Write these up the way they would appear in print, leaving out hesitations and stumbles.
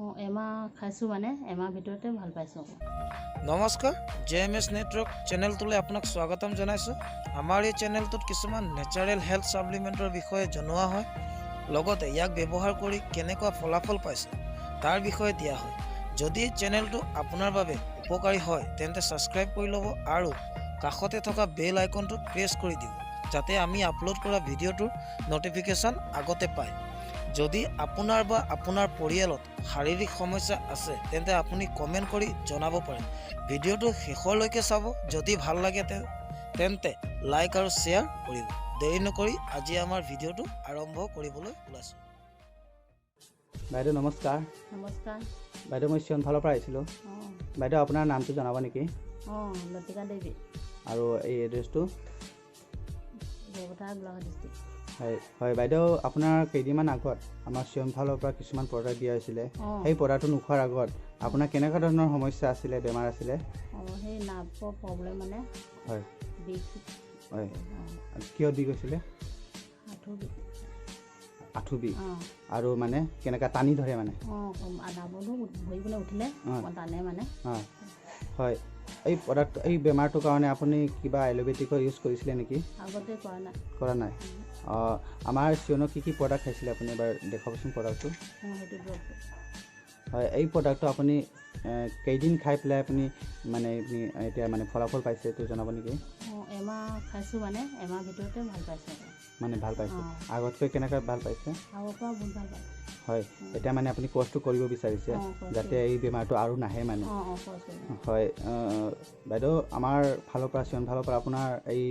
অঁ, এমাহ খাইছোঁ, মানে এমাহ ভিতৰতে ভাল পাইছোঁ আকৌ। নমস্কাৰ, জে এম এছ নেটৱৰ্ক চেনেলটোলৈ আপোনাক স্বাগতম জনাইছোঁ। আমাৰ এই চেনেলটোত কিছুমান নেচাৰেল হেল্থ ছাপ্লিমেণ্টৰ বিষয়ে জনোৱা হয়, লগতে ইয়াক ব্যৱহাৰ কৰি কেনেকুৱা ফলাফল পাইছে তাৰ বিষয়ে দিয়া হয়। যদি এই চেনেলটো আপোনাৰ বাবে উপকাৰী হয়, তেন্তে ছাবস্ক্ৰাইব কৰি ল'ব আৰু কাষতে থকা বেল আইকনটো প্ৰেছ কৰি দিব, যাতে আমি আপলোড কৰা ভিডিঅ'টোৰ ন'টিফিকেশ্যন আগতে পায়। যদি আপোনাৰ বা আপোনাৰ পৰিয়ালত শাৰীৰিক সমস্যা আছে, তেন্তে আপুনি কমেণ্ট কৰি জনাব পাৰে। ভিডিঅ'টো শেষলৈকে চাব। যদি ভাল লাগে তেন্তে লাইক আৰু শ্বেয়াৰ কৰিব। দেৰি নকৰি আজি আমাৰ ভিডিঅ'টো আৰম্ভ কৰিবলৈ ওলাইছোঁ। বাইদেউ, নমস্কাৰ। নমস্কাৰ। বাইদেউ, মই চিয়ন ফালৰ পৰা আহিছিলোঁ। বাইদেউ, আপোনাৰ নামটো জনাব নেকি? অঁ, লতিকা দেৱী। আৰু এই এড্ৰেছটো? বৰপথাৰ, গোলাঘাট ডিষ্ট্ৰিক্ট। হয়, বাইদেউ, আপোনাৰ কেইদিনমান আগত আমাৰ চিয়ন ফালৰ পৰা কিছুমান প্ৰডাক্ট দিয়া হৈছিলে। সেই প্ৰডাক্টটো নোখোৱাৰ আগত আপোনাৰ কেনেকুৱা ধৰণৰ সমস্যা আছিলে, বেমাৰ আছিলে? অঁ, সেই নাৰ্ভৰ প্ৰব্লেম মানে বিষ। কিয় বিষ হৈছিলে? আঁঠু বিষ। আঁঠু বিষ? অঁ। আৰু মানে কেনেকুৱা টানি ধৰে মানে? অঁ, নাৰ্ভটো ভৰি পিনে উঠিলে অকণ টানে মানে। হয়, এই প্ৰডাক্ট, এই বেমাৰটোৰ কাৰণে আপুনি কিবা এল'পেথিকৰ ইউজ কৰিছিলে নেকি? আগতে কৰা নাই। কৰা নাই। অঁ, আমাৰ চিয়নৰ কি কি প্ৰডাক্ট খাইছিলে আপুনি এবাৰ দেখুৱাবচোন প্ৰডাক্টটো। অঁ, সেইটো দৰৱটো। হয়, এই প্ৰডাক্টটো আপুনি কেইদিন খাই পেলাই আপুনি মানে আপুনি এতিয়া মানে ফলাফল পাইছে, এইটো জনাব নেকি? অঁ, এমাহ খাইছোঁ, মানে এমাহ ভিতৰতে ভাল পাইছোঁ আকৌ। মানে ভাল পাইছে? অঁ। আগতকৈ কেনেকৈ ভাল পাইছে? আগৰ পৰা বহুত ভাল পাইছোঁ। হয়, এতিয়া মানে আপুনি কৰ্চটো কৰিব বিচাৰিছে? অঁ, কৰ্চ। যাতে এই বেমাৰটো আৰু নাহে মানে। অঁ, কৰ্চ কৰিম। হয়, বাইদেউ, আমাৰ ফালৰ পৰা, চিয়ন ফালৰ পৰা আপোনাৰ এই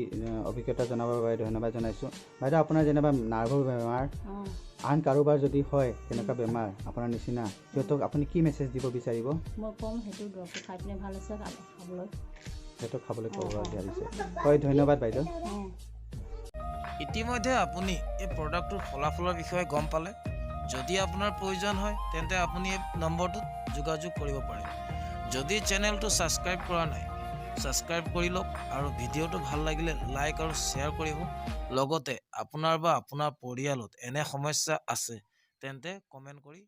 অভিজ্ঞতা জনাবৰ বাবে ধন্যবাদ জনাইছোঁ। বাইদেউ, আপোনাৰ যেনিবা নাৰ্ভৰ বেমাৰ আন কাৰোবাৰ যদি হয় তেনেকুৱা বেমাৰ আপোনাৰ নিচিনা, সিহঁতক আপুনি কি মেছেজ দিব বিচাৰিব? মই ক'ম, সেইটো দৰৱটো খাই পিনে ভাল হৈছে, খাবলৈ। সিহঁতক খাবলৈ ক'ব অঁ। বিচাৰিছে। হয়, ধন্যবাদ বাইদেউ। অঁ। ইতিমধ্যে আপুনি এই প্ৰডাক্টটোৰ ফলাফলৰ বিষয়ে গম পালে। যদি আপোনাৰ প্ৰয়োজন হয়, তেন্তে আপুনি এই নম্বৰটোত যোগাযোগ কৰিব পাৰে। যদি চেনেলটো ছাবস্ক্ৰাইব কৰা নাই, ছাবস্ক্ৰাইব কৰি লওক আৰু ভিডিঅ'টো ভাল লাগিলে লাইক আৰু শ্বেয়াৰ কৰিব। লগতে আপোনাৰ বা আপোনাৰ পৰিয়ালত এনে সমস্যা আছে, তেন্তে কমেণ্ট কৰি